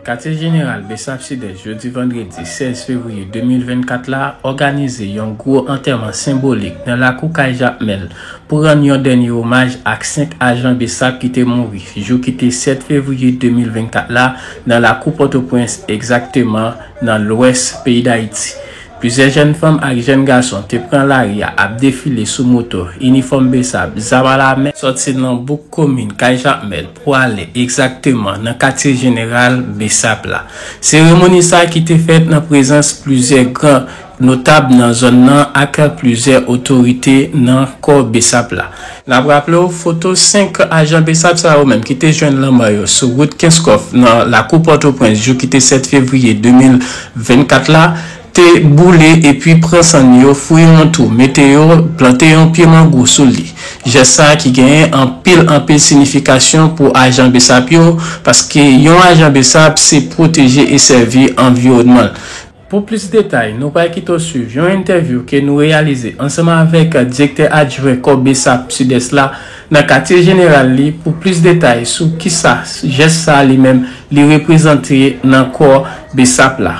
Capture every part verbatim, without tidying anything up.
Katye jeneral Besap Sidès, jodi vandredi sèz fevriye de mil vennkat la, òganize yon gwo antèman senbolik nan lakou kay Jakmèl pou rann yon dènye omaj ak senk ajan Besap ki te mouri jou ki te sèt fevriye de mil vennkat la nan lakou Pòtoprens, egzakteman nan lwès peyi Dayiti. Plizyè jèn fanm ak jèn gason te pran lari a ap defile sou moto, inifòm Besap, zam alamen, sòti nan bouk komin kay Jakmèl pou ale egzakteman nan katye jeneral Besap la. Seremoni sa ki te fèt nan prezans plizyè gran notab nan zòn nan ak plizyè otorite nan kò Besap la. N ap raple w, foto senk ajan Besap sa yo menm ki te jwenn lanmò yo sou wout Kenskòf nan lakou Pòtoprens jou ki te sèt fevriye de mil vennkat la, te boule epi pran sann yo, fouye yon twou, mete yo, plante yon pye mango sou li. Jès sa ki genyen anpil, anpil siyifikasyon pou ajan Besap yo, paske yon ajan Besap se pwoteje e sèvi anviwònman l. Pou plis detay, nou pral kite w swiv yon entèvyou ke nou reyalize ansanm avèk direktè adjwen kò Besap Sidès la nan katye jeneral li pou plis detay sou kisa jès sa li menm li reprezante nan kò Besap la.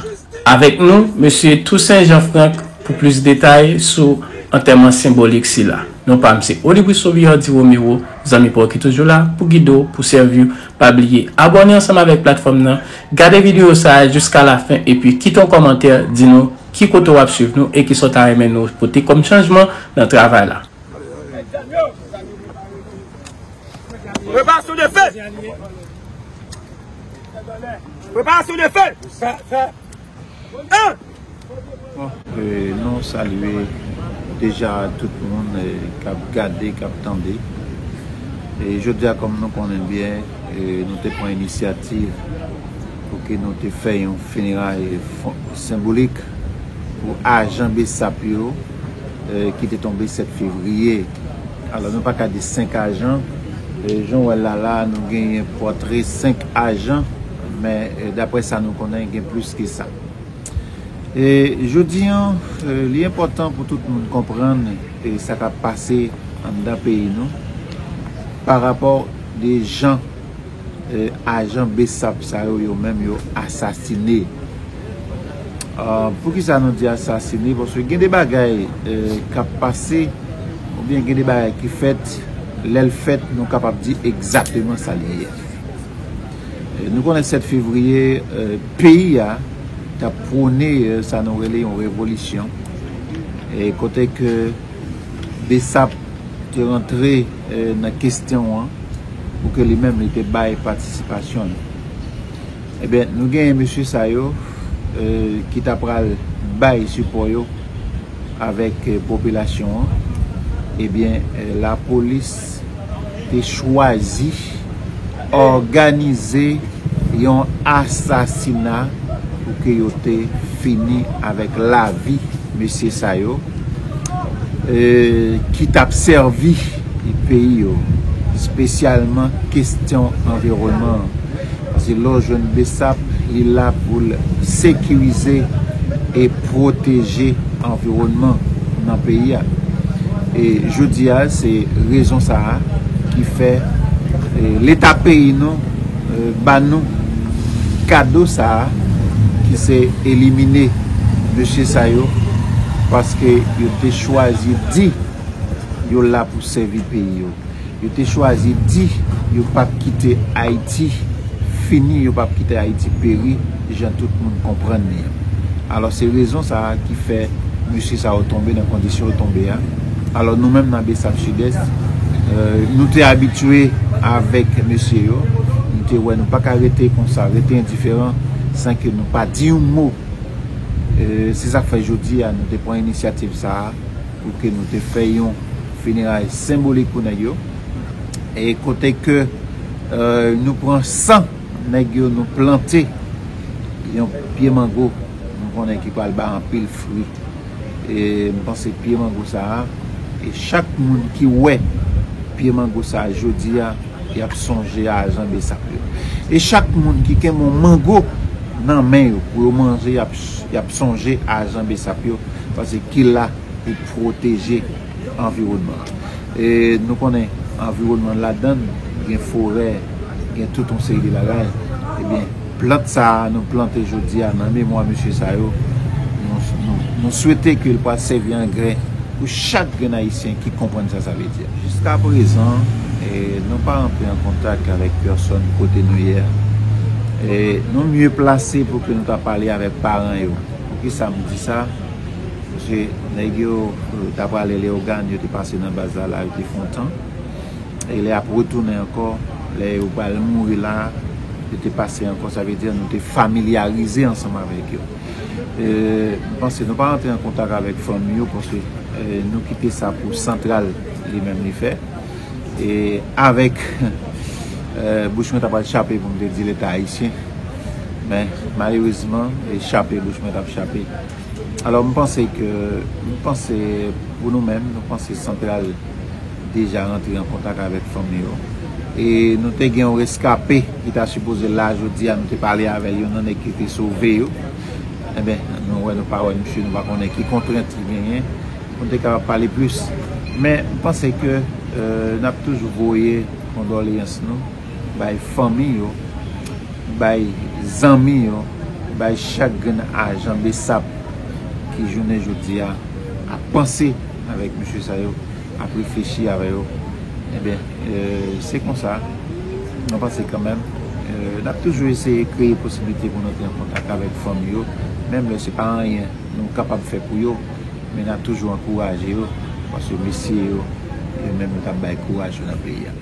Avèk nou, mesye Toussaint Jean Franck pou plis detay sou antèman senbolik sila. Non pa m se Olibrice Obiordi Romero, zanmi pa w ki toujou la pou gide w, pou sèvi w. Pa bliye abòne ansanm avèk platfòm nan, gade videyo sa a jiska lafen epi kite yon kòmantè, di nou ki kote w ap swiv nou e kisa w ta renmen nou pote kòm chanjman nan travay la. Préparation de feu. Préparation de feu. Bon, e, nou salye deja tout moun, e, k ap gade, k ap tande. E jodi a, kòm nou konnen byen, e, nou te pran inisyativ pou ke nou te fè yon fineray fon-, senbolik pou ajan Besap yo, e, ki te tonbe sèt fevriye. Alò, nou pa ka di senk ajan. E, jan w wè l la, la, nou genyen pòtre senk ajan, men, e, daprè sa nou konnen, gen plis ke sa. E jodi an, e, li enpòtan pou tout moun konprann, e, sa k ap pase anndan peyi nou pa rapò de jan, e, ajan Besap sa yo, yo menm yo asasine. A, poukisa nou di asasine? Paske gen de bagay, e, k ap pase, oubyen gen de bagay ki fèt, lè l fèt, nou kapab di egzakteman sa l ye. E, nou konnen sèt fevriye, e, peyi a t ap pwone, e, sa nou rele yon revolisyon. E kote ke Besap te rantre, e, nan kesyon an pou ke li menm li te bay patisipasyon li. Ebyen, nou genyen mesye sa yo, e, ki ta pral bay sipò yo avèk, e, popilasyon an. Ebyen, e, lapolis te chwazi òganize yon asasina pou ke yo te fini avèk lavi mesye sa yo, e, ki t ap sèvi peyi yo, espesyalman kesyon anviwònman an. Paske lè w jwenn Besap, li la pou l sekirize e pwoteje anviwònman nan peyi a. E jodi a, se rezon sa a ki fè, e, Leta peyi nou, e, ba nou kado sa a, ki se elimine mesye sa yo, paske yo te chwazi di yo la pou sèvi peyi yo. Yo te chwazi di yo p ap kite Ayiti fini, yo p ap kite Ayiti peri, jan tout moun konprann li an. Alò, se rezon sa a ki fè mesye sa yo tonbe nan kondisyon yo tonbe a. Alò, nou menm nan Besap Sidès, e, nou te abitye avèk mesye yo. Nou te wè nou pa ka rete konsa, rete endiferan, san ke nou pa di yon mo. E, se sa k fè jodi a, nou te pran inisyativ sa a, pou ke nou te fè yon fineray senbolik pou nèg yo. E kote ke, e, nou pran san nèg yo, nou plante yon pye mango, nou konnen ki pral bay anpil fwi. E m panse pye mango sa a, e chak moun ki wè pye mango sa a jodi a, y ap sonje a ajan Besap yo. E chak moun ki kenbe yon mango nan men yo pou yo manje, y ap, y ap sonje a ajan Besap yo, paske ki la pou pwoteje anviwònman. E nou konnen anviwònman ladan l gen forè, gen tout yon seri de bagay. Ebyen, plant sa a nou plante jodi a nan memwa mesye sa yo, nou, nou, nou swete ke l pral sèvi angren pou chak grenn Ayisyen ki konprann sa sa vle di. Jiskaprezan, e, nou pa rantre an kontak avèk pèsòn kote nou ye a. E, nou mye plase pou ke nou ta pale avèk paran yo. Poukisa m di sa? Paske nèg yo, e, ta prale Leyogàn, yo te pase nan baz la, la yo te fè yon tan. E lè y ap retounen ankò, lè yo pral mouri la, yo te pase ankò, sa vle di nou te familyarize ansanm avèk yo. E, m panse nou pa rantre an kontak avèk fanmi yo, paske, e, nou kite sa pou santral li menm li fè. E avèk, e, bouch mwen ta pral chape pou m te di Leta ayisyen, men malerezman, e chape bouch mwen t ap chape. Alò, m panse ke, m panse pou nou menm, nou panse santral deja rantre an kontak avèk fanmi yo. E nou te gen yon reskape ki ta sipoze la jodi a, nou te pale avè l, youn nan nèg ki te sove yo. Ebyen, nou wè, nou pa wè misye, nou pa konnen ki kontrent li genyen pou n te kapab pale plis. Men, m panse ke, e, n ap toujou voye kondoleyans nou bay fanmi yo, bay zanmi yo, bay chak grenn ajan BSAP ki jounen jodi a ap panse avèk mesye sa yo, ap reflechi avè yo. Ebyen, e, se konsa, nou panse kanmenm, e, n ap toujou eseye kreye posiblite pou n antre an kontak avèk fanmi yo, menm lè se pa anyen nou kapab fè pou yo, men n ap toujou ankouraje yo, paske mesye yo, yo menm yo t ap bay kouraj yo nan peyi a.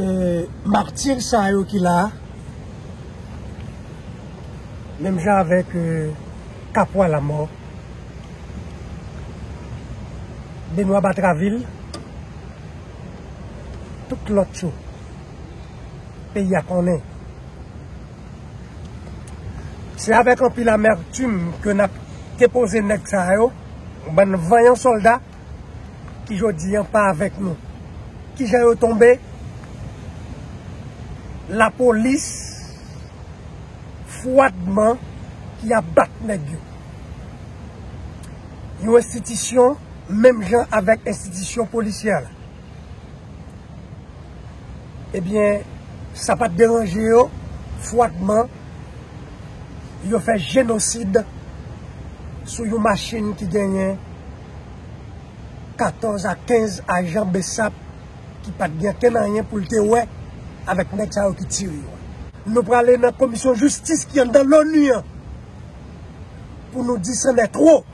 E, mati sa yo ki la, menm jan avèk, e, Kapwa Lamò, Benwa Batravil, tout lòt yo, peyi a konnen. Se avèk anpil amètim ke n ap depoze nèg sa yo, yon bann vanyan sòlda, ki jodi a pa avèk nou. Kijan yo tonbe? Lapolis fwadman ki ap bat nèg yo. Yon enstitisyon menm jan avèk enstitisyon polisyè la. Ebyen, sa pa t deranje yo, fwadman, yo fè jenosid sou yon machin ki genyen katòz a kenz ajan BSAP ki pa t gen ankenn anyen pou l te wè avèk nèg sa yo ki tire yo. Nou prale nan komisyon jistis ki anndan loni an pou nou di c'en est trop.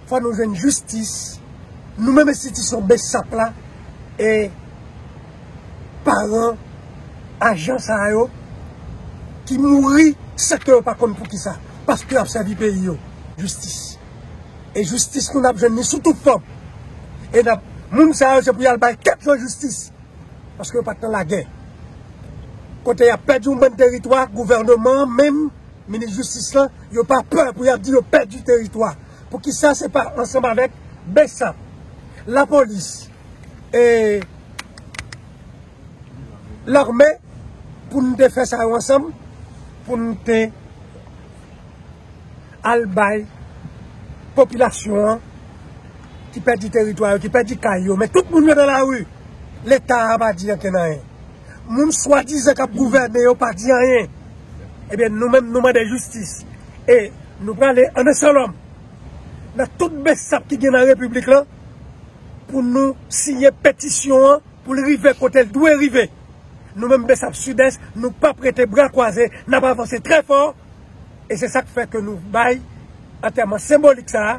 Fò nou jwenn jistis. Nou menm enstitisyon BSAP la e paran ajan sa yo ki mouri san ke yo pa konn poukisa. Paske y ap sèvi peyi yo. Jistis. E jistis nou n ap jwenn li sou tout fòm. E n ap, moun sa yo se pou y al bay kèk jan jistis. Paske yo pa t nan lagè. Kote y ap pèdi yon bann teritwa, gouvènman an menm, minis jistis lan, yo pa pè pou y ap di yo pèdi teritwa. Poukisa se pa ansanm avèk BSAP, lapolis, e lame pou n te fè sa yo ansanm, pou n te al bay popilasyon an ki pèdi teritwa yo, ki pèdi kay yo, men tout moun yo nan lari, Leta a pa di ankenn anyen. Moun swadizan k ap gouvène yo pa di anyen. Ebyen, nou menm, nou mande jistis. E nou prale an asalòm nan tout BSAP ki gen nan repiblik lan pou nou siyen petisyon an pou l rive kote l dwe rive. Nou menm BSAP Sidès, nou p ap rete bra kwaze, n ap avanse trè fò. E se sa k fè ke nou bay antèman senbolik sa a.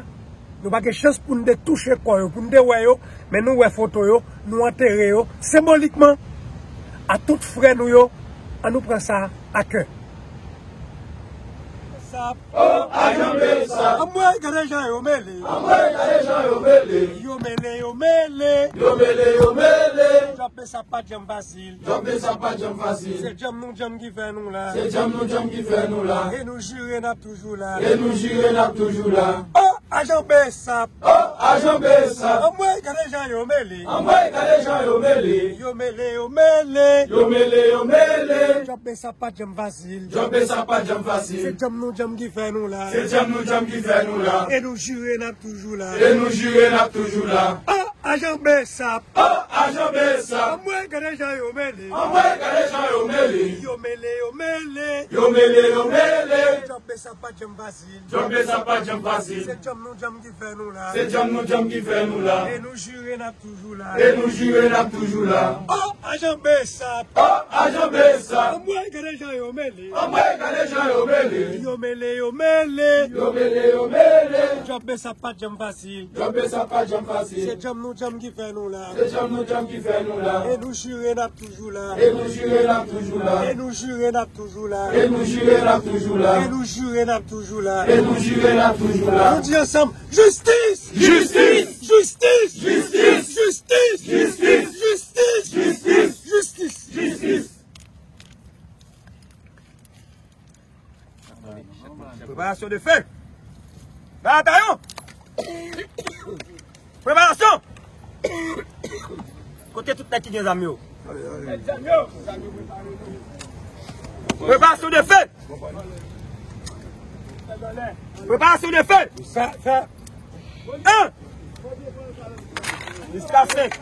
Nou pa gen chans pou n te touche kò yo, pou n te wè yo, men nou wè foto yo, nou antere yo senbolikman. A tout frè nou yo, an nou pran sa a kè. Sa Oh, ajan BSAP. Anmwey, gade jan yo mele. Anmwey, gade jan yo mele. Yo mele, yo mele. Yo mele, yo mele. Djòb BSAP pa t janm fasil. Djòb BSAP pa t janm fasil. Se djanm nou djanm ki fè nou la. Se djanm nou djanm ki fè nou la. E nou jire n ap toujou la. E nou jire n ap toujou la. Oh! Ajan Besap. Oh, ajan Besap. Anmwey, gade jan yo mele. Anmwey, gade jan yo mele. Yo mele, yo mele. Yo mele, yo mele. Djòb Besap pa janm fasil. Djòb Besap pa janm fasil. Se djanm nou djanm ki fè nou la. Se djanm nou djanm ki fè nou la. E nou jire n ap toujou la. E nou jire n ap toujou la. Oh, ajan Besap. Oh, ajan Besap. Anmwey, gade jan yo mele. Anmwey, gade jan yo mele. Yo mele, yo mele. Yo mele, yo mele. Djòb Besap pa janm fasil. Djòb Besap pa janm fasil. Se djanm nou djanm ki fè nou la. Se djanm nou djanm ki fè nou la. E nou jire n ap toujou la. E nou jire n ap toujou la. Oh, ajan Besap. Oh, ajan Besap. Anmwey, gade jan yo mele. Anmwey, gade jan yo mele. Yo mele, yo mele. Yo mele, yo mele. Djòb Besap pa janm fasil. Djòb Besap pa janm fasil. Se djanm nou djanm ki fè nou la. Se djanm nou djanm ki fè nou la. E nou jire n ap toujou la. E nou jire n ap toujou la. E nou jire n ap toujou la. E nou jire n ap toujou la. E nou jire n ap toujou la. E nou jire n ap toujou la. Nou di ansanm, jistis! Jistis! Jistis! Jistis! Preparasyon de fe. Batayon. Preparasyon. Kote tout nèg ki gen zam yo? Preparasyon de fe. Preparasyon de fe. Fè, fè. Un. Jiska senk.